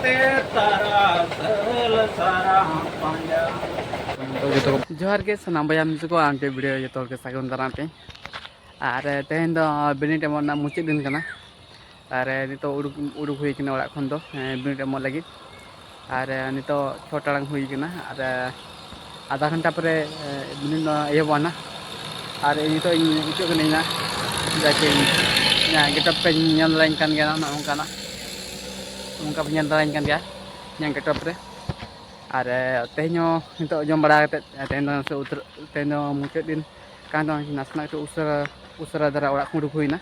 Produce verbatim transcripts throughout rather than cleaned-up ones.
ᱛᱮ ᱛᱟᱨᱟᱥ ᱥᱟᱹᱞ ᱥᱟᱨᱟᱢ ᱯᱟᱸᱡᱟ᱾ ᱡᱚᱦᱟᱨ ᱜᱮ ᱥᱟᱱᱟᱢ ᱵᱚᱭᱦᱟ ᱢᱤᱥᱤ ᱠᱚ, ᱟᱢ ᱪᱮᱫ ᱵᱷᱤᱰᱤᱭᱳ ᱡᱚᱛᱚ ᱦᱚᱲ ᱜᱮ ᱥᱟᱹᱜᱩᱱ ᱫᱟᱨᱟᱢ ᱯᱮ᱾ ᱟᱨ ᱛᱮᱦᱮᱧ ᱫᱚ ᱵᱤᱱᱤᱰ ᱮᱢᱚᱜ ᱨᱮᱱᱟᱜ ᱢᱩᱪᱟᱹᱫ ᱫᱤᱱ ᱠᱟᱱᱟ᱾ ᱟᱨ ᱱᱤᱛᱚᱜ ᱩᱰᱩᱠ, ᱩᱰᱩᱠ ᱦᱩᱭ ᱠᱟᱱᱟ ᱚᱲᱟᱜ ᱠᱷᱚᱱ ᱫᱚ, ᱦᱮᱸ, ᱵᱤᱱᱤᱰ ᱮᱢᱚᱜ ᱞᱟᱹᱜᱤᱫ᱾ ᱟᱨ ᱱᱤᱛᱚᱜ ᱪᱷᱚ ᱴᱟᱲᱟᱝ ᱦᱩᱭ ᱠᱟᱱᱟ᱾ ᱟᱨ ᱟᱫᱷᱟ ᱜᱷᱚᱱᱴᱟ ᱯᱚᱨᱮ, ᱮ, ᱵᱤᱱᱤᱰ ᱱᱚᱣᱟ ᱮᱦᱚᱵᱚᱜᱼᱟ ᱱᱟᱜ᱾ ᱟᱨ ᱱᱤᱛᱚᱜ ᱤᱧ ᱟᱹᱭᱠᱟᱹᱜ ᱠᱟᱹᱱᱟᱹᱧ ᱱᱟᱜ, ᱡᱟᱠᱤ ᱤᱧᱟᱹᱜ ᱜᱮᱴᱟᱯ ᱯᱮ ᱧᱮᱞ ᱫᱟᱲᱮᱭᱟᱹᱧ ᱠᱟᱱ ᱜᱮᱭᱟ ᱱᱟᱜ, ᱱᱚᱜᱼᱚ ᱱᱚᱝᱠᱟᱱᱟᱜ, ᱱᱚᱝᱠᱟ ᱯᱮ ᱧᱮᱞ ᱫᱟᱲᱮᱭᱟᱹᱧ ᱠᱟᱱ ᱜᱮᱭᱟ ᱤᱧᱟᱹᱜ ᱜᱮᱴᱟᱯ ᱨᱮ᱾ ᱟᱨ, ᱮ, ᱛᱮᱦᱮᱧ ᱦᱚᱸ ᱱᱤᱛᱚᱜ ᱡᱚᱢ ᱵᱟᱲᱟ ᱠᱟᱛᱮᱫ, ᱮ, ᱛᱮᱦᱮᱧ ᱫᱚ ᱱᱟᱥᱮ ᱩᱛᱟᱹᱨ, ᱛᱮᱦᱮᱧ ᱫᱚ ᱢᱩᱪᱟᱹᱫ ᱫᱤᱱ ᱠᱟᱱ ᱛᱟᱦᱮᱸ, ᱱᱟᱥᱮᱱᱟᱜ ᱮᱠᱴᱩ ᱩᱥᱟᱹᱨᱟ, ᱩᱥᱟᱹᱨᱟ ᱫᱷᱟᱨᱟ ᱚᱲᱟᱜ ᱠᱷᱚᱱ ᱩᱰᱩᱠ ᱦᱩᱭᱱᱟ᱾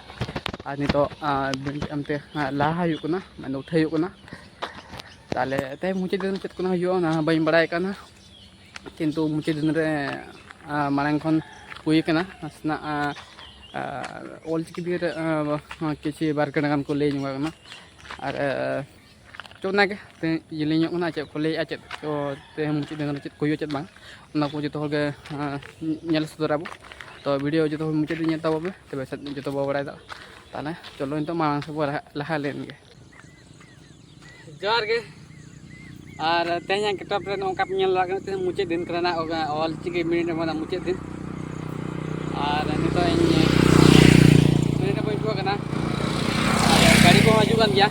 ᱟᱨ ᱱᱤᱛᱚᱜ, ᱟ, ᱵᱤᱱᱤᱰ ᱮᱢᱛᱮ, ᱟ, ᱞᱟᱦᱟ ᱦᱩᱭᱩᱜ ᱠᱟᱱᱟ, ᱢᱮᱱᱫᱚ ᱩᱴᱷᱟᱹᱣ ᱦᱩᱭᱩᱜ ᱠᱟᱱᱟ᱾ ᱛᱟᱦᱞᱮ ᱛᱮᱦᱮᱧ ᱢᱩᱪᱟᱹᱫ ᱫᱤᱱ ᱪᱮᱫ ᱠᱚ ᱦᱩᱭᱩᱜᱼᱟ, ᱚᱱᱟ ᱦᱚᱸ ᱵᱟᱹᱧ ᱵᱟᱲᱟᱭ ᱠᱟᱱᱟ, ᱠᱤᱱᱛᱩ ᱢᱩᱪᱟᱹᱫ ᱫᱤᱱ ᱨᱮ, ᱟ, ᱢᱟᱲᱟᱝ ᱠᱷᱚᱱ ᱦᱩᱭ ᱠᱟᱱᱟ ᱱᱟᱥᱮᱱᱟᱜ, ᱟ, ᱟ, ᱚᱞᱪᱤᱠᱤ ᱫᱤᱭᱮ ᱨᱮ, ᱟ, ᱠᱤᱪᱷᱩ ᱵᱟᱨ ᱠᱟᱹᱦᱱᱤ ᱜᱟᱱ ᱠᱚ ᱞᱟᱹᱭ ᱧᱚᱜ ᱠᱟᱱᱟ᱾ ᱟᱨ, ᱟ, ᱛᱚ ᱚᱱᱟᱜᱮ ᱛᱮᱦᱮᱧ ᱡᱮᱞᱮᱧᱚᱜ ᱠᱟᱱᱟ, ᱪᱮᱫ ᱠᱚ ᱞᱟᱹᱭᱮᱫᱼᱟ, ᱪᱮᱫ ᱠᱚ ᱛᱮᱦᱮᱧ ᱢᱩᱪᱟᱹᱫ ᱫᱤᱱ ᱨᱮ ᱪᱮᱫ ᱠᱚ ᱦᱩᱭᱩᱜᱼᱟ, ᱪᱮᱫ ᱵᱟᱝ, ᱚᱱᱟ ᱠᱚ ᱡᱚᱛᱚ ᱦᱚᱲ ᱜᱮ, ᱟ, ᱧᱮᱞ ᱥᱚᱫᱚᱨᱟᱵᱚ᱾ ᱛᱚ ᱵᱷᱤᱰᱤᱭᱳ ᱡᱚᱛᱚ ᱦᱚᱲ ᱢᱩᱪᱟᱹᱫ ᱫᱷᱟᱹᱵᱤᱡ ᱧᱮᱞ ᱛᱟᱵᱚ ᱯᱮ, ᱛᱚᱵᱮ ᱥᱮᱫ ᱡᱚᱛᱚ ᱵᱚ ᱵᱟᱲᱟᱭ ᱫᱟ᱾ ᱛᱟᱦᱞᱮ ᱪᱚᱞᱚ ᱱᱤᱛᱚᱜ ᱢᱟᱲᱟᱝ ᱥᱮᱫ ᱵᱚ ᱞᱟᱦᱟ, ᱞᱟᱦᱟ ᱞᱮᱱ ᱜᱮ᱾ ᱡᱚᱦᱟᱨ ᱜᱮ᱾ ᱟᱨ ᱛᱮᱦᱮᱧᱟᱜ ᱜᱮᱴᱟᱯ ᱨᱮ ᱱᱚᱝᱠᱟ ᱯᱮ ᱧᱮᱞ ᱫᱟᱲᱮᱭᱟᱜ ᱠᱟᱱᱟ, ᱛᱮᱦᱮᱧ ᱢᱩᱪᱟᱹᱫ ᱫᱤᱱ ᱠᱟᱱᱟ, ᱚᱞ ᱪᱤᱠᱤ ᱵᱤᱱᱤᱰ ᱮᱢ ᱨᱮᱱᱟᱜ ᱢᱩᱪᱟᱹᱫ ᱫᱤᱱ᱾ ᱟᱨ ᱱᱤᱛᱚᱜ ᱤᱧ ᱵᱤᱱᱤᱰ ᱮᱢ ᱦᱤᱡᱩᱜ ᱠᱟᱱᱟ᱾ ᱟᱨ ᱜᱟᱹᱰᱤ ᱠᱚᱦᱚᱸ ᱦᱤᱡᱩᱜ ᱠᱟᱱ ᱜᱮᱭᱟ,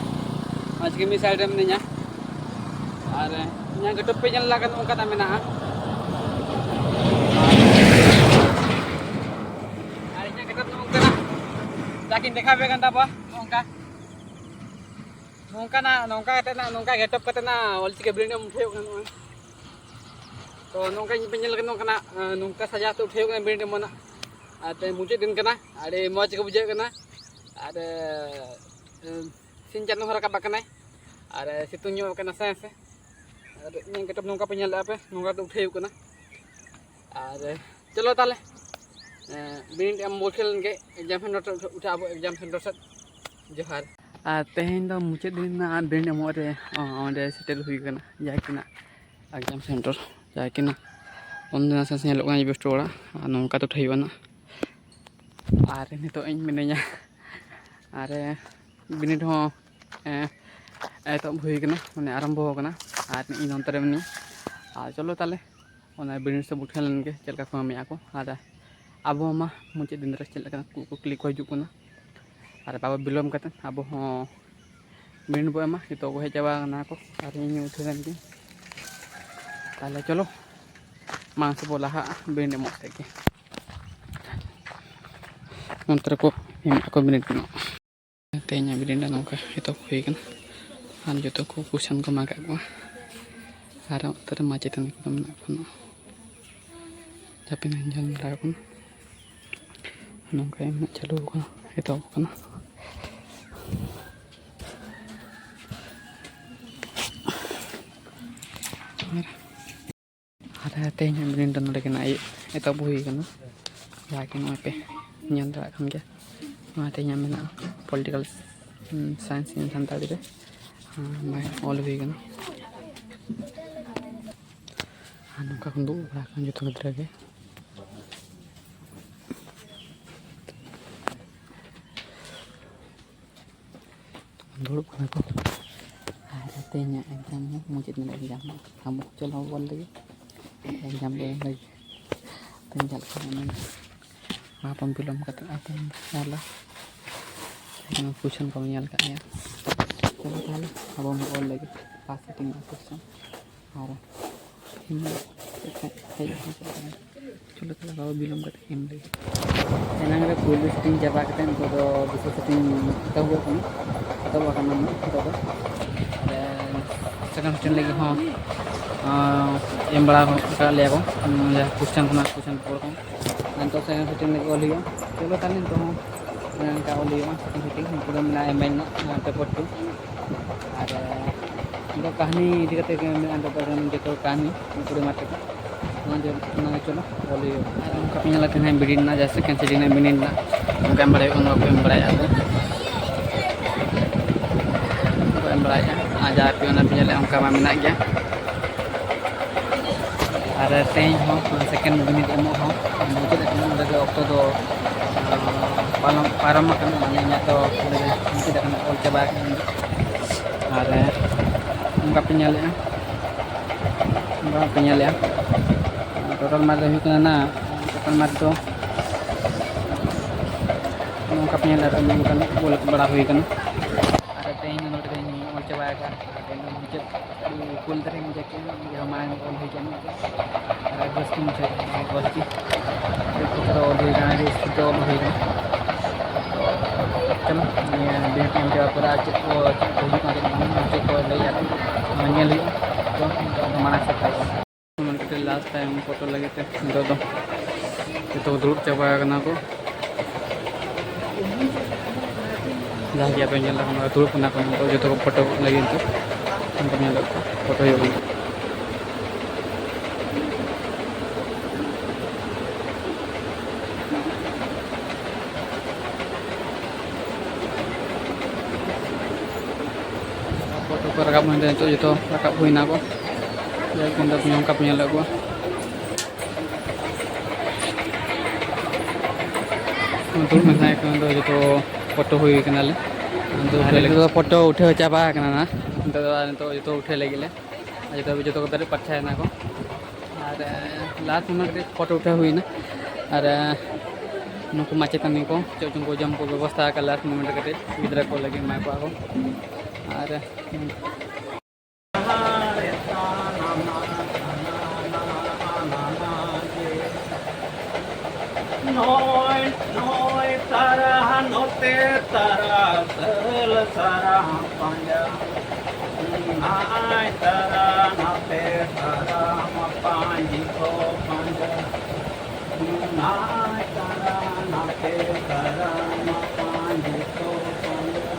ᱚᱞ ᱪᱤᱠᱤ ᱢᱤᱫ ᱥᱟᱭᱤᱰ ᱨᱮ ᱢᱤᱱᱟᱹᱧᱟ᱾ ᱟᱨ ᱤᱧᱟᱹᱜ ᱜᱮᱴᱟᱯ ᱯᱮ ᱧᱮᱞ ᱫᱟᱲᱮᱭᱟᱜ ᱠᱟᱱᱟ, ᱱᱚᱝᱠᱟᱱᱟᱜ ᱢᱮᱱᱟᱜᱼᱟ᱾ ᱟᱨ ᱤᱧᱟᱹᱜ ᱜᱮᱴᱟᱯ ᱱᱚᱝᱠᱟᱱᱟᱜ, ᱡᱟᱠᱤᱧ ᱫᱮᱠᱷᱟᱣ ᱟᱯᱮ ᱠᱟᱱ ᱛᱟᱵᱚᱣᱟ, ᱱᱚᱝᱠᱟ᱾ ᱱᱚᱝᱠᱟᱱᱟᱜ, ᱱᱚᱝᱠᱟ ᱠᱟᱛᱮ ᱱᱟᱜ, ᱱᱚᱝᱠᱟ ᱜᱮᱴᱟᱯ ᱠᱟᱛᱮ ᱱᱟᱜ ᱚᱞᱪᱤᱠᱤ ᱵᱤᱱᱤᱰ ᱮᱢ ᱩᱴᱷᱟᱹᱣ ᱠᱟᱱᱟ ᱱᱚᱜᱼᱚᱭ᱾ ᱛᱚ ᱱᱚᱝᱠᱟ ᱧᱮᱞ ᱠᱟᱱᱟ, ᱱᱚᱝᱠᱟ ᱱᱟᱜ, ᱱᱚᱝᱠᱟ ᱥᱟᱡᱟᱣ ᱛᱮ ᱩᱴᱷᱟᱹᱣ ᱠᱟᱱᱟ ᱵᱤᱱᱤᱰ ᱮᱢ ᱱᱟᱜ᱾ ᱟᱨ ᱛᱮ ᱢᱩᱪᱟᱹᱫ ᱫᱤᱱ ᱠᱟᱱᱟ, ᱟᱹᱰᱤ ᱢᱚᱡᱽ ᱜᱮ ᱵᱩᱡᱷᱟᱹᱜ ᱠᱟᱱᱟ᱾ ᱟᱨ, ᱮ, ᱥᱤᱧ ᱪᱟᱸᱫᱚ ᱦᱚᱸ ᱨᱟᱠᱟᱵ ᱟᱠᱟᱱᱟᱭ᱾ ᱟᱨ, ᱮ, ᱥᱤᱛᱩᱝ ᱧᱚᱜ ᱠᱟᱱᱟ ᱱᱟᱥᱮ ᱱᱟᱥᱮ᱾ ᱟᱨ ᱤᱧᱟᱹᱜ ᱜᱮᱴᱟᱯ ᱱᱚᱝᱠᱟ ᱯᱮ ᱧᱮᱞ ᱞᱮᱫᱼᱟ ᱯᱮ, ᱱᱚᱝᱠᱟ ᱛᱮ ᱩᱴᱷᱟᱹᱣ ᱠᱟᱱᱟ᱾ ᱟᱨ, ᱮ, ᱪᱚᱞᱚ ᱛᱟᱦᱞᱮ, ᱮ, ᱵᱤᱱᱤᱰ ᱮᱢ ᱵᱚᱞ ᱠᱷᱮᱞ ᱞᱮᱱ ᱜᱮ, exam center ᱩᱴᱷᱟᱹᱣ ᱟᱵᱚ exam center ᱥᱮᱫ᱾ ᱡᱚᱦᱟᱨ᱾ ᱟᱨ ᱛᱮᱦᱮᱧ ᱫᱚ ᱢᱩᱪᱟᱹᱫ ᱫᱤᱱ ᱨᱮᱱᱟᱜ ᱵᱤᱱᱤᱰ ᱮᱢᱚᱜ ᱨᱮ, ᱚ, ᱚᱸᱰᱮ ᱥᱮᱴᱮᱨ ᱦᱩᱭ ᱠᱟᱱᱟ, ᱡᱟᱦᱟᱸ ᱠᱤᱱᱟ exam center, ᱡᱟᱦᱟᱸ ᱠᱤᱱᱟ ᱚᱱᱰᱮ ᱱᱟᱥᱮ ᱱᱟᱥᱮ ᱧᱮᱞᱚᱜ ᱠᱟᱱᱟ ᱡᱮ ᱵᱮᱥᱴ ᱚᱲᱟᱜ, ᱟᱨ ᱱᱚᱝᱠᱟ ᱛᱮ ᱩᱴᱷᱟᱹᱣ ᱦᱩᱭᱩᱜᱼᱟ ᱱᱟᱜ᱾ ᱟᱨ ᱱᱤᱛᱚᱜ ᱤᱧ ᱢᱤᱱᱟᱹᱧᱟ, ᱟᱨ ᱵᱤᱱᱤᱰ ᱦᱚᱸ, ᱮ, ᱮᱛᱚᱦᱚᱵ ᱦᱩᱭ ᱠᱟᱱᱟ, ᱢᱟᱱᱮ ᱟᱨᱟᱢᱵᱚ ᱟᱠᱟᱱᱟ᱾ ᱟᱨ ᱤᱧ ᱱᱚᱱᱛᱮ ᱨᱮ ᱢᱤᱱᱟᱹᱧᱟ᱾ ᱟᱨ ᱪᱚᱞᱚ ᱛᱟᱦᱚᱞᱮ ᱚᱱᱟ ᱵᱤᱱᱤᱰ ᱥᱮᱫ ᱵᱚ ᱩᱴᱷᱟᱹᱣ ᱞᱮᱱ ᱜᱮ, ᱪᱮᱫ ᱞᱮᱠᱟ ᱠᱚ ᱮᱢᱮᱜᱼᱟ ᱠᱚ᱾ ᱟᱨ ᱟᱵᱚ ᱢᱟ ᱢᱩᱪᱟᱹᱫ ᱫᱤᱱ ᱨᱮ ᱪᱮᱫ ᱞᱮᱠᱟ ᱠᱚ ᱠᱩᱠᱞᱤ ᱠᱚ ᱦᱤᱡᱩᱜ ᱠᱟᱱᱟ᱾ ᱟᱨ ᱵᱟᱵᱚ ᱵᱤᱞᱚᱢ ᱠᱟᱛᱮᱫ ᱟᱵᱚ ᱦᱚᱸ ᱵᱤᱱᱤᱰ ᱵᱚ ᱮᱢᱟ᱾ ᱱᱤᱛᱚᱜ ᱠᱚ ᱦᱮᱡ ᱪᱟᱵᱟ ᱟᱠᱟᱱᱟ ᱠᱚ, ᱟᱨ ᱤᱧ ᱩᱴᱷᱟᱹᱣ ᱞᱮᱱ ᱜᱤᱧ᱾ ᱛᱟᱦᱚᱞᱮ ᱪᱚᱞᱚ ᱢᱟᱲᱟᱝ ᱥᱮᱫ ᱵᱚ ᱞᱟᱦᱟᱜᱼᱟ ᱵᱤᱱᱤᱰ ᱮᱢᱚᱜ ᱥᱮᱫ ᱜᱮ᱾ ᱚᱱᱛᱮ ᱨᱮᱠᱚ ᱮᱢᱮᱜᱼᱟ ᱠᱚ ᱵᱤᱱᱤᱰ ᱮᱢᱚᱜ᱾ ᱛᱮᱦᱮᱧᱟᱜ ᱵᱤᱱᱤᱰ ᱱᱚᱝᱠᱟ ᱮᱛᱚᱦᱚᱵ ᱦᱩᱭ ᱠᱟᱱᱟ᱾ ᱟᱨ ᱡᱚᱛᱚ ᱠᱚ ᱠᱩᱥᱪᱟᱱ ᱠᱚ ᱮᱢᱟ ᱠᱟᱜ ᱠᱚᱣᱟ᱾ ᱟᱨ ᱚᱱᱛᱮ ᱨᱮ ᱢᱟᱪᱮᱛᱟᱹᱱᱤ ᱠᱚᱫᱚ ᱢᱮᱱᱟᱜ ᱠᱚᱣᱟ᱾ ᱡᱟᱦᱟᱸ ᱯᱮ ᱧᱮᱞ ᱫᱟᱲᱮᱭᱟᱜ ᱠᱟᱱᱟ, ᱱᱚᱝᱠᱟ ᱮᱢ ᱪᱟᱹᱞᱩ ᱠᱟᱱᱟ, ᱮᱛᱚᱦᱚᱵ ᱠᱟᱱᱟ᱾ ᱟᱨ ᱟᱨ ᱛᱮᱦᱮᱧᱟᱜ ᱵᱤᱱᱤᱰ ᱫᱚ ᱱᱚᱰᱮ ᱜᱮ ᱱᱟᱜ ᱮᱛᱚᱦᱚᱵ ᱦᱩᱭ ᱠᱟᱱᱟ᱾ ᱡᱟᱦᱟᱸ ᱠᱤ ᱱᱚᱜᱼᱚᱭ ᱯᱮ ᱧᱮᱞ ᱫᱟᱲᱮᱭᱟᱜ ᱠᱟᱱ ᱜᱮᱭᱟ, ᱱᱚᱣᱟ ᱛᱮᱦᱮᱧᱟᱜ ᱢᱮᱱᱟᱜᱼᱟ political science in ᱥᱟᱱᱛᱟᱲᱤ ᱨᱮ᱾ ᱦᱮᱸ, ᱱᱚᱜᱼᱚᱭ ᱚᱞ ᱦᱩᱭ ᱠᱟᱱᱟ᱾ ᱟᱨ ᱱᱚᱝᱠᱟ ᱠᱚ ᱫᱩᱲᱩᱵ ᱵᱟᱲᱟ ᱟᱠᱟᱱᱟ ᱡᱚᱛᱚ ᱜᱤᱫᱽᱨᱟᱹ ᱜᱮ᱾ ᱫᱩᱲᱩᱵ ᱠᱟᱱᱟ ᱠᱚ᱾ ᱟᱨ ᱛᱮᱦᱮᱧᱟᱜ exam ᱦᱚᱸ ᱢᱩᱪᱟᱹᱫ ᱮᱱᱟ, exam ᱦᱚᱸ᱾ ᱟᱵᱚ ᱪᱚᱞᱚ ᱵᱚᱞ ᱞᱟᱹᱜᱤᱫ, exam ᱫᱚ ᱮᱢ ᱞᱟᱹᱜᱤᱫ᱾ ᱛᱮᱦᱮᱧ ᱪᱟᱞᱟᱜ ᱠᱟᱱᱟ ᱚᱱᱟ ᱢᱟ ᱵᱚᱱ ᱵᱤᱞᱚᱢ ᱠᱟᱛᱮ ᱟᱵᱚ ᱵᱚᱱ ᱚᱞᱟ᱾ ᱱᱚᱣᱟ question ᱠᱚ ᱧᱮᱞ ᱠᱟᱜ ᱜᱮᱭᱟ᱾ ᱪᱚᱞᱚ ᱛᱟᱦᱚᱞᱮ ᱟᱵᱚ ᱵᱚᱱ ᱚᱞ ᱞᱟᱹᱜᱤᱫ first sitting ᱨᱮᱱᱟᱜ question᱾ ᱟᱨ ᱤᱧ ᱦᱮᱡ ᱦᱮᱡ ᱦᱮᱡ ᱠᱟᱱᱟ᱾ ᱪᱚᱞᱚ ᱛᱟᱦᱚᱞᱮ ᱵᱟᱵᱟ ᱵᱤᱞᱚᱢ ᱠᱟᱛᱮ ᱮᱢ ᱞᱟᱹᱜᱤᱫ᱾ ᱮᱱᱟᱝ ᱨᱮ ᱯᱩᱭᱞᱩ sitting ᱪᱟᱵᱟ ᱠᱟᱛᱮ ᱱᱤᱛᱚᱜ ᱫᱚ ᱫᱚᱥᱟᱨ sitting ᱮᱛᱚᱦᱚᱵᱚᱜ ᱠᱟᱱᱟ᱾ ᱮᱛᱚᱦᱚᱵ ᱟᱠᱟᱱᱟ ᱱᱤᱛᱚᱜ ᱫᱚ᱾ ᱟᱨ second sitting ᱞᱟᱹᱜᱤᱫ ᱦᱚᱸ, ᱟᱸ, ᱮᱢ ᱵᱟᱲᱟ ᱟᱠᱟᱫ ᱞᱮᱭᱟ ᱠᱚ, ᱩᱸ, ᱡᱟᱦᱟᱸ question ᱠᱷᱚᱱᱟᱜ question paper ᱠᱚ᱾ ᱟᱨ ᱱᱤᱛᱚᱜ second sitting ᱞᱟᱹᱜᱤᱫ ᱚᱞ ᱦᱩᱭᱩᱜᱼᱟ᱾ ᱪᱚᱞᱚ ᱛᱟᱦᱚᱞᱮ ᱱᱤᱛᱚᱜ ᱦᱚᱸ, ᱚᱱᱮ ᱚᱱᱠᱟ ᱚᱞ ᱦᱩᱭᱩᱜᱼᱟ second sitting᱾ ᱱᱤᱛᱚᱜ ᱫᱚ ᱢᱮᱱᱟᱜᱼᱟ ᱮᱢ ᱟᱭ ᱨᱮᱱᱟᱜ, ᱟᱸ, paper two᱾ ᱟᱨ, ᱟᱸ, ᱱᱤᱛᱚᱜ ᱠᱟᱹᱦᱱᱤ ᱤᱫᱤ ᱠᱟᱛᱮ ᱜᱮ ᱢᱮᱱᱟᱜᱼᱟ, ᱱᱤᱛᱚᱜ ᱫᱚ ᱡᱚᱛᱚ ᱠᱟᱹᱦᱱᱤ ᱠᱩᱲᱤ ᱢᱟᱨᱪ ᱨᱮ᱾ ᱚᱱᱟ ᱡᱮ, ᱚᱱᱟ ᱜᱮ ᱪᱚᱞᱚ ᱚᱞ ᱦᱩᱭᱩᱜᱼᱟ᱾ ᱟᱨ ᱚᱱᱠᱟ ᱯᱮ ᱧᱮᱞᱟ ᱛᱮᱦᱮᱧ ᱵᱤᱱᱤᱰ ᱨᱮᱱᱟᱜ ᱡᱟᱦᱟᱸ second sitting ᱨᱮᱱᱟᱜ ᱵᱤᱱᱤᱰ ᱨᱮᱱᱟᱜ ᱚᱱᱠᱟ ᱮᱢ ᱵᱟᱲᱟᱭ ᱦᱩᱭᱩᱜ ᱠᱟᱱᱟ, ᱵᱟᱠᱚ ᱮᱢ ᱵᱟᱲᱟᱭᱮᱫᱼᱟ ᱠᱚ᱾ ᱵᱟᱠᱚ ᱮᱢ ᱵᱟᱲᱟᱭᱮᱫᱼᱟ᱾ ᱟᱨ ᱡᱟᱦᱟᱸ ᱯᱮ ᱚᱱᱟ ᱯᱮ ᱧᱮᱞᱮᱫᱼᱟ ᱚᱱᱠᱟ ᱢᱟ ᱢᱮᱱᱟᱜ ᱜᱮᱭᱟ᱾ ᱟᱨ ᱛᱮᱦᱮᱧ ᱦᱚᱸ second ᱵᱤᱱᱤᱰ ᱮᱢᱚᱜ ᱦᱚᱸ ᱢᱩᱪᱟᱹᱫ ᱟᱠᱟᱱᱟ᱾ ᱱᱚᱰᱮ ᱜᱮ ᱚᱠᱛᱚ ᱫᱚ, ᱟᱸ, ᱯᱟᱨᱚᱢ, ᱯᱟᱨᱚᱢ ᱟᱠᱟᱱᱟ᱾ ᱢᱟᱱᱮ ᱤᱧᱟᱹᱜ ᱫᱚ ᱱᱚᱰᱮ ᱜᱮ ᱢᱩᱪᱟᱹᱫ ᱟᱠᱟᱱᱟ, ᱚᱞ ᱪᱟᱵᱟ ᱟᱠᱟᱱᱟ᱾ ᱟᱨ ᱱᱚᱝᱠᱟ ᱯᱮ ᱧᱮᱞᱮᱜᱼᱟ, ᱱᱚᱝᱠᱟ ᱯᱮ ᱧᱮᱞᱮᱜᱼᱟ᱾ ᱴᱳᱴᱟᱞ ᱢᱟᱨ ᱫᱚ ᱦᱩᱭᱩᱜ ᱠᱟᱱᱟ ᱱᱟ, ᱴᱳᱴᱟᱞ ᱢᱟᱨ ᱫᱚ ᱱᱚᱝᱠᱟ ᱯᱮ ᱧᱮᱞᱮᱜᱼᱟ, ᱱᱚᱝᱠᱟᱱ ᱚᱞ ᱵᱟᱲᱟ ᱦᱩᱭ ᱠᱟᱱᱟ᱾ ᱟᱨ ᱛᱮᱦᱮᱧ ᱫᱚ ᱱᱚᱰᱮ ᱫᱚᱧ ᱚᱞ ᱪᱟᱵᱟ ᱟᱠᱟᱫᱼᱟ᱾ ᱟᱨ ᱛᱮᱦᱮᱧ ᱫᱚ ᱢᱩᱪᱟᱹᱫ ᱩᱞ ᱫᱟᱨᱮ ᱢᱩᱪᱟᱹᱫ ᱠᱮᱫᱼᱟ, ᱡᱟᱦᱟᱸ ᱢᱟᱲᱟᱝ ᱚᱞ ᱦᱩᱭ ᱠᱟᱱᱟ᱾ ᱟᱨ ᱟᱹᱰᱤ ᱨᱟᱹᱥᱠᱟᱹ ᱢᱩᱪᱟᱹᱫ ᱮᱱᱟ ᱚᱞ ᱪᱤᱠᱤ᱾ ᱟᱹᱰᱤ ᱠᱷᱩᱵ ᱚᱞ ᱦᱩᱭ ᱠᱟᱱᱟ, ᱟᱹᱰᱤ ᱥᱯᱤᱰ ᱛᱮ ᱚᱞ ᱦᱩᱭ ᱠᱟᱱᱟ᱾ ᱪᱚᱞᱚ, ᱱᱤᱭᱟᱹ ᱵᱤᱱᱤᱰ ᱮᱢ ᱪᱟᱵᱟ ᱯᱚᱨᱮ ᱟᱨ ᱪᱮᱫ ᱠᱚ, ᱪᱮᱫ ᱠᱚ ᱦᱩᱭᱩᱜ ᱠᱟᱱᱟ, ᱪᱮᱫ ᱵᱟᱝ, ᱪᱮᱫ ᱠᱚ ᱞᱟᱹᱭᱮᱫᱼᱟ ᱠᱚ, ᱚᱱᱟ ᱧᱮᱞ ᱦᱩᱭᱩᱜᱼᱟ᱾ ᱛᱚ, ᱱᱤᱛᱚᱜ ᱫᱚ ᱢᱟᱲᱟᱝ ᱥᱮᱫ ᱛᱟᱦᱮᱸ ᱠᱟᱱᱟ᱾ ᱢᱤᱫᱴᱮᱱ ᱞᱟᱥᱴ ᱴᱟᱭᱤᱢ ᱯᱷᱳᱴᱳ ᱞᱟᱹᱜᱤᱫ ᱛᱮ ᱱᱤᱛᱚᱜ ᱫᱚ ᱡᱚᱛᱚ ᱠᱚ ᱫᱩᱲᱩᱵ ᱪᱟᱵᱟ ᱟᱠᱟᱱᱟ ᱠᱚ᱾ ᱡᱟᱦᱟᱸ ᱜᱮ ᱟᱯᱮ ᱧᱮᱞ ᱞᱮᱠᱷᱟᱱ ᱫᱩᱲᱩᱵ ᱠᱟᱱᱟ ᱠᱚ ᱱᱤᱛᱚᱜ ᱡᱚᱛᱚ ᱠᱚ ᱯᱷᱳᱴᱳ ᱞᱟᱹᱜᱤᱫ ᱱᱤᱛᱚᱜ᱾ ᱚᱱᱠᱟ ᱧᱮᱞᱚᱜ ᱠᱟᱱᱟ, ᱯᱷᱳᱴᱳ ᱦᱩᱭᱩᱜ ᱠᱟᱱᱟ᱾ ᱯᱷᱳᱴᱳ ᱠᱚ ᱨᱟᱠᱟᱵ ᱦᱩᱭᱮᱱ ᱛᱮ ᱱᱤᱛᱚᱜ ᱡᱚᱛᱚ ᱨᱟᱠᱟᱵ ᱦᱩᱭᱱᱟ ᱠᱚ᱾ ᱡᱟᱭᱦᱳᱠ, ᱱᱤᱛᱚᱜ ᱱᱚᱝᱠᱟ ᱯᱮ ᱧᱮᱞᱮᱫ ᱠᱚᱣᱟ᱾ ᱫᱩᱲᱩᱵ ᱞᱮᱱᱠᱷᱟᱱ ᱮᱠᱷᱚᱱ ᱫᱚ ᱡᱚᱛᱚ ᱯᱷᱳᱴᱳ ᱦᱩᱭ ᱠᱟᱱᱟᱞᱮ᱾ ᱟᱨ ᱱᱤᱛᱚᱜ ᱫᱚ ᱯᱷᱳᱴᱳ ᱩᱴᱷᱟᱹᱣ ᱪᱟᱵᱟ ᱟᱠᱟᱱᱟ ᱱᱟᱜ᱾ ᱱᱤᱛᱚᱜ ᱫᱚ, ᱱᱤᱛᱚᱜ ᱡᱚᱛᱚ ᱩᱴᱷᱟᱹᱣ ᱞᱟᱹᱜᱤᱫ ᱞᱮ᱾ ᱟᱨ ᱡᱚᱛᱚ, ᱡᱚᱛᱚ ᱠᱚ ᱵᱮᱨᱮᱫ ᱯᱟᱨᱪᱟᱭᱮᱱᱟ ᱠᱚ᱾ ᱟᱨ, ᱮ, ᱞᱟᱥᱴ ᱢᱳᱢᱮᱱᱴ ᱨᱮ ᱯᱷᱳᱴᱳ ᱩᱴᱷᱟᱹᱣ ᱦᱩᱭᱱᱟ᱾ ᱟᱨ, ᱮ, ᱱᱩᱠᱩ ᱢᱟᱪᱮᱛᱟᱹᱱᱤ ᱠᱚ ᱪᱮᱫ ᱪᱚᱝ ᱠᱚ ᱡᱚᱢ ᱠᱚ ᱵᱮᱵᱚᱥᱛᱷᱟ ᱟᱠᱟᱫ ᱞᱟᱥᱴ ᱢᱳᱢᱮᱱᱴ ᱨᱮ ᱠᱟᱹᱴᱤᱡ ᱜᱤᱫᱽᱨᱟᱹ ᱠᱚ ᱞᱟᱹᱜᱤᱫ ᱮᱢᱟ ᱠᱚᱣᱟ ᱠᱚ᱾ ᱟᱨ, ᱮ, ᱱᱚᱭ ᱱᱚᱭ ᱛᱟᱨᱟ ᱱᱚᱛᱮ ᱛᱟᱨᱟ ᱥᱟᱹᱞ ᱥᱟᱨᱟ ᱯᱟᱸᱡᱟ᱾ ᱱᱟᱭ ᱛᱟᱨᱟ ᱱᱟᱛᱮ ᱛᱟᱨᱟ ᱢᱟᱯᱟᱧᱡᱤ ᱠᱚ ᱯᱟᱸᱡᱟ᱾ ᱱᱟᱭ ᱛᱟᱨᱟ ᱱᱟᱛᱮ ᱛᱟᱨᱟ ᱢᱟᱯᱟᱧᱡᱤ ᱠᱚ ᱯᱟᱸᱡᱟ᱾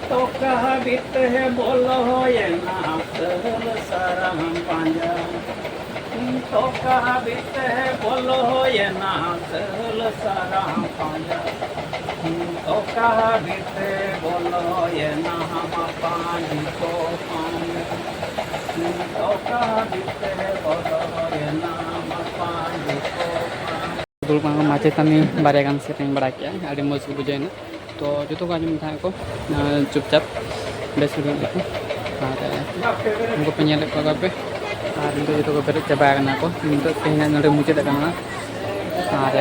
ᱛᱚᱠᱟ ᱦᱟᱹᱵᱤᱡ ᱛᱮ ᱵᱚᱞᱚᱭᱮᱱᱟ ᱥᱟᱹᱞ ᱥᱟᱨᱟ ᱯᱟᱸᱡᱟ᱾ ᱛᱚᱠᱟ ᱦᱟᱹᱵᱤᱡ ᱛᱮ ᱵᱚᱞᱚᱭᱮᱱᱟ ᱥᱟᱹᱞ ᱥᱟᱨᱟ ᱯᱟᱸᱡᱟ᱾ ᱛᱚᱠᱟ ᱦᱟᱹᱵᱤᱡ ᱛᱮ ᱵᱚᱞᱚᱭᱮᱱᱟ ᱢᱟᱯᱟᱧᱡᱤ ᱠᱚ ᱯᱟᱸᱡᱟ᱾ ᱛᱚᱠᱟ ᱦᱟᱹᱵᱤᱡ ᱛᱮ ᱵᱚᱞᱚᱭᱮᱱᱟ ᱢᱟᱯᱟᱧᱡᱤ ᱠᱚ ᱯᱟᱸᱡᱟ᱾ ᱫᱩᱲᱩᱵ ᱠᱟᱱᱟ ᱠᱚ ᱢᱟᱪᱮᱛᱟᱹᱱᱤ, ᱵᱟᱨᱭᱟ ᱜᱟᱱ ᱥᱮᱨᱮᱧ ᱵᱟᱲᱟ ᱠᱮᱜᱼᱟ, ᱟᱹᱰᱤ ᱢᱚᱡᱽ ᱜᱮ ᱵᱩᱡᱷᱟᱹᱣ ᱮᱱᱟ᱾ ᱛᱚ ᱡᱚᱛᱚ ᱠᱚ ᱟᱸᱡᱚᱢ ᱛᱟᱦᱮᱸᱫ ᱠᱚ, ᱟᱸ, ᱪᱩᱯᱪᱟᱯ᱾ ᱵᱮᱥ ᱜᱮ ᱢᱮᱱᱟᱜ ᱠᱚᱣᱟ᱾ ᱟᱨ ᱩᱱᱠᱩ ᱯᱮ ᱧᱮᱞᱮᱫ ᱠᱚᱣᱟ ᱯᱮ, ᱟᱨ ᱱᱤᱛᱚᱜ ᱡᱚᱛᱚ ᱠᱚ ᱵᱮᱨᱮᱫ ᱪᱟᱵᱟ ᱟᱠᱟᱱᱟ ᱠᱚ᱾ ᱱᱤᱛᱚᱜ ᱛᱮᱦᱮᱧᱟᱜ ᱱᱚᱰᱮ ᱢᱩᱪᱟᱹᱫ ᱟᱠᱟᱱᱟ᱾ ᱟᱨ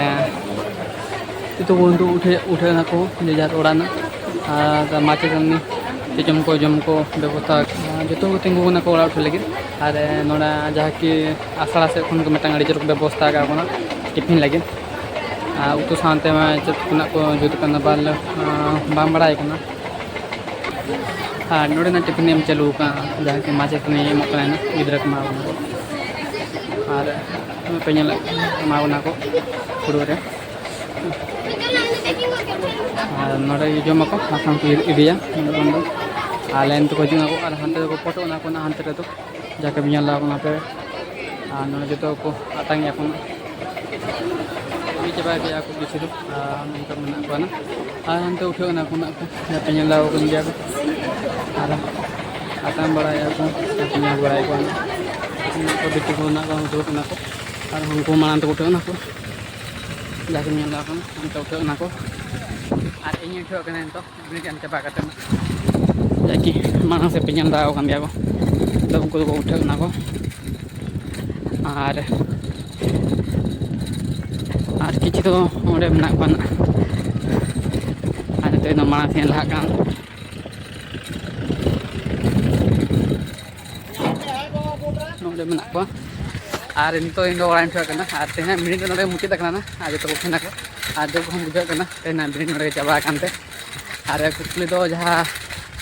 ᱡᱚᱛᱚ ᱠᱚ ᱱᱤᱛᱚᱜ ᱩᱴᱷᱟᱹ ᱩᱴᱷᱟᱹᱣ ᱮᱱᱟ ᱠᱚ ᱡᱮ ᱡᱟᱨ ᱚᱲᱟᱜ ᱨᱮᱱᱟᱜ᱾ ᱟᱨ ᱢᱟᱪᱮᱫ ᱡᱚᱢ ᱠᱚ ᱡᱚᱢ ᱠᱚ ᱵᱮᱵᱚᱥᱛᱷᱟ, ᱡᱚᱛᱚ ᱠᱚ ᱛᱤᱸᱜᱩ ᱠᱟᱱᱟ ᱠᱚ ᱚᱲᱟᱜ ᱩᱴᱷᱟᱹᱣ ᱞᱟᱹᱜᱤᱫ᱾ ᱟᱨ ᱱᱚᱰᱮ ᱡᱟᱦᱟᱸ ᱠᱤ ᱟᱥᱲᱟ ᱥᱮᱫ ᱠᱷᱚᱱ ᱜᱮ ᱢᱤᱫᱴᱟᱝ ᱟᱹᱰᱤ ᱡᱳᱨ ᱠᱚ ᱵᱮᱵᱚᱥᱛᱷᱟ ᱟᱠᱟᱫ ᱵᱚᱱᱟ ᱴᱤᱯᱷᱤᱱ ᱞᱟᱹᱜᱤᱫ᱾ ᱟᱨ ᱩᱛᱩ ᱥᱟᱶᱛᱮ ᱢᱟ ᱪᱮᱫ ᱠᱚ ᱱᱟᱜ ᱠᱚ ᱡᱩᱛ ᱠᱟᱱᱟ ᱵᱟᱝ ᱵᱟᱝ ᱵᱟᱲᱟᱭ ᱠᱟᱱᱟ᱾ ᱟᱨ ᱱᱚᱰᱮᱱᱟᱜ ᱴᱤᱯᱷᱤᱱ ᱮᱢ ᱪᱟᱹᱞᱩ ᱟᱠᱟᱱᱟ, ᱡᱟᱦᱟᱸ ᱠᱤ ᱢᱟᱪᱮᱛᱟᱹᱱᱤ ᱮᱢᱚᱜ ᱠᱟᱱᱟ ᱜᱤᱫᱽᱨᱟᱹ ᱠᱚ ᱮᱢᱟ ᱠᱚ ᱠᱟᱱᱟ ᱠᱚ᱾ ᱟᱨ ᱯᱮ ᱧᱮᱞᱮᱫ ᱮᱢᱟ ᱠᱚ ᱠᱟᱱᱟ ᱠᱚ ᱦᱩᱲᱩ ᱨᱮ᱾ ᱟᱨ ᱱᱚᱰᱮ ᱜᱮ ᱡᱚᱢᱟᱠᱚ, ᱟᱨ ᱥᱟᱶᱛᱮ ᱤᱫᱤᱭᱟ ᱱᱚᱰᱮ ᱠᱷᱚᱱ ᱫᱚ᱾ ᱟᱨ ᱞᱟᱭᱤᱱ ᱛᱮᱠᱚ ᱦᱤᱡᱩᱜ ᱟᱠᱚ ᱟᱨ ᱦᱟᱱᱛᱮ ᱫᱚᱠᱚ ᱯᱚᱴᱚᱜ ᱚᱱᱟ ᱠᱚ ᱦᱟᱱᱛᱮ ᱨᱮᱫᱚ᱾ ᱡᱟᱠᱮ ᱧᱮᱞ ᱫᱟ ᱠᱟᱱᱟ ᱯᱮ᱾ ᱟᱨ ᱱᱚᱰᱮ ᱡᱚᱛᱚ ᱠᱚ ᱟᱛᱟᱝ ᱮᱫᱟ ᱠᱚ, ᱦᱩᱭ ᱪᱟᱵᱟ ᱠᱮᱫᱟ ᱠᱚ ᱠᱤᱪᱷᱩ ᱫᱚ᱾ ᱟᱨ ᱱᱚᱝᱠᱟ ᱢᱮᱱᱟᱜ ᱠᱚᱣᱟ ᱱᱟᱜ᱾ ᱟᱨ ᱦᱟᱱᱛᱮ ᱩᱴᱷᱟᱹᱣ ᱮᱱᱟ ᱠᱚ ᱱᱟᱜ ᱠᱚ, ᱡᱟᱯᱮ ᱧᱮᱞ ᱫᱟ ᱠᱚ ᱠᱟᱱ ᱜᱮᱭᱟ ᱠᱚ᱾ ᱟᱨ ᱟᱛᱟᱝ ᱵᱟᱲᱟᱭᱟ ᱠᱚ, ᱡᱟᱯᱮ ᱧᱮᱞ ᱵᱟᱲᱟᱭ ᱠᱚᱣᱟ ᱱᱟᱜ᱾ ᱩᱱᱠᱩ ᱵᱤᱴᱤ ᱠᱚ ᱱᱟᱜ ᱠᱚ ᱩᱴᱷᱟᱹᱣ ᱠᱟᱱᱟ ᱠᱚ᱾ ᱟᱨ ᱩᱱᱠᱩ ᱢᱟᱲᱟᱝ ᱛᱮᱠᱚ ᱩᱴᱷᱟᱹᱣ ᱮᱱᱟ ᱠᱚ, ᱡᱟᱠᱮ ᱧᱮᱞ ᱫᱟ ᱠᱚ ᱱᱟᱜ᱾ ᱦᱟᱱᱛᱮ ᱩᱴᱷᱟᱹᱣ ᱮᱱᱟ ᱠᱚ᱾ ᱟᱨ ᱤᱧ ᱩᱴᱷᱟᱹᱣ ᱠᱟᱱᱟ ᱱᱤᱛᱚᱜ᱾ ᱵᱤᱱᱤᱰ ᱮᱢ ᱪᱟᱵᱟ ᱠᱟᱛᱮ ᱱᱟᱜ᱾ ᱡᱟᱠᱤ ᱢᱟᱲᱟᱝ ᱥᱮᱫ ᱯᱮ ᱧᱮᱞ ᱫᱟᱲᱮᱭᱟᱜ ᱠᱟᱱ ᱜᱮᱭᱟ ᱠᱚ᱾ ᱟᱫᱚ ᱩᱱᱠᱩ ᱫᱚᱠᱚ ᱩᱴᱷᱟᱹᱜ ᱠᱟᱱᱟ ᱠᱚ᱾ ᱟᱨ, ᱟᱨ ᱠᱤᱪᱷᱩ ᱫᱚ ᱚᱸᱰᱮ ᱢᱮᱱᱟᱜ ᱠᱚᱣᱟ ᱱᱟᱜ᱾ ᱟᱨ ᱱᱤᱛᱚᱜ ᱫᱚ ᱢᱟᱲᱟᱝ ᱥᱮᱫ ᱞᱟᱦᱟᱜ ᱠᱟᱱ᱾ ᱱᱚᱰᱮ ᱢᱮᱱᱟᱜ ᱠᱚᱣᱟ᱾ ᱟᱨ ᱱᱤᱛᱚᱜ ᱤᱧ ᱫᱚ ᱚᱲᱟᱜ ᱤᱧ ᱩᱴᱷᱟᱹᱜ ᱠᱟᱱᱟ᱾ ᱟᱨ ᱛᱮᱦᱮᱧᱟᱜ ᱵᱤᱱᱤᱰ ᱫᱚ ᱱᱚᱰᱮ ᱢᱩᱪᱟᱹᱫ ᱟᱠᱟᱱᱟ ᱱᱟᱜ᱾ ᱟᱨ ᱡᱚᱛᱚ ᱠᱚ ᱩᱴᱷᱟᱹᱣ ᱱᱟᱠᱚ᱾ ᱟᱨ ᱫᱩᱠ ᱦᱚᱸ ᱵᱩᱡᱷᱟᱹᱜ ᱠᱟᱱᱟ, ᱛᱮᱦᱮᱧᱟᱜ ᱵᱤᱱᱤᱰ ᱱᱚᱰᱮ ᱜᱮ ᱪᱟᱵᱟ ᱟᱠᱟᱱ ᱛᱮ᱾ ᱟᱨ ᱠᱩᱠᱞᱤ ᱫᱚ ᱡᱟᱦᱟᱸ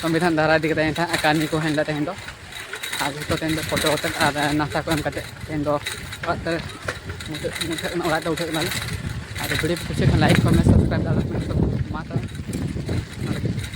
ᱥᱚᱝᱵᱤᱫᱷᱟᱱ ᱫᱷᱟᱨᱟ ᱤᱫᱤ ᱠᱟᱛᱮ ᱛᱟᱦᱮᱸ ᱠᱟᱹᱦᱱᱤ ᱠᱚ ᱦᱮᱱ ᱞᱮᱫ ᱛᱮᱦᱮᱧ ᱫᱚ, ᱟᱨ ᱡᱚᱛᱚ ᱛᱮᱦᱮᱧ ᱫᱚ ᱯᱷᱳᱴᱳ ᱠᱟᱛᱮ ᱟᱨ ᱱᱟᱥᱛᱟ ᱠᱚ ᱮᱢ ᱠᱟᱛᱮ ᱛᱮᱦᱮᱧ ᱫᱚ ᱚᱲᱟᱜ ᱛᱮ ᱢᱩᱪᱟᱹᱫ, ᱢᱩᱪᱟᱹᱫ ᱠᱟᱱᱟ, ᱚᱲᱟᱜ ᱛᱮ ᱩᱴᱷᱟᱹᱜ ᱠᱟᱱᱟᱞᱮ᱾ ᱟᱨ ᱵᱷᱤᱰᱤᱭᱳ ᱯᱮ ᱠᱩᱥᱤᱭᱟᱜ ᱠᱷᱟᱱ ᱞᱟᱭᱤᱠ, ᱠᱚᱢᱮᱱᱴ, ᱥᱟᱵᱥᱠᱨᱟᱭᱤᱵ ᱫᱟᱲᱮᱭᱟᱜ ᱠᱟᱱᱟ᱾ ᱛᱚ ᱢᱟ ᱛᱚᱵᱮ ᱱᱚᱰᱮ ᱜᱮ᱾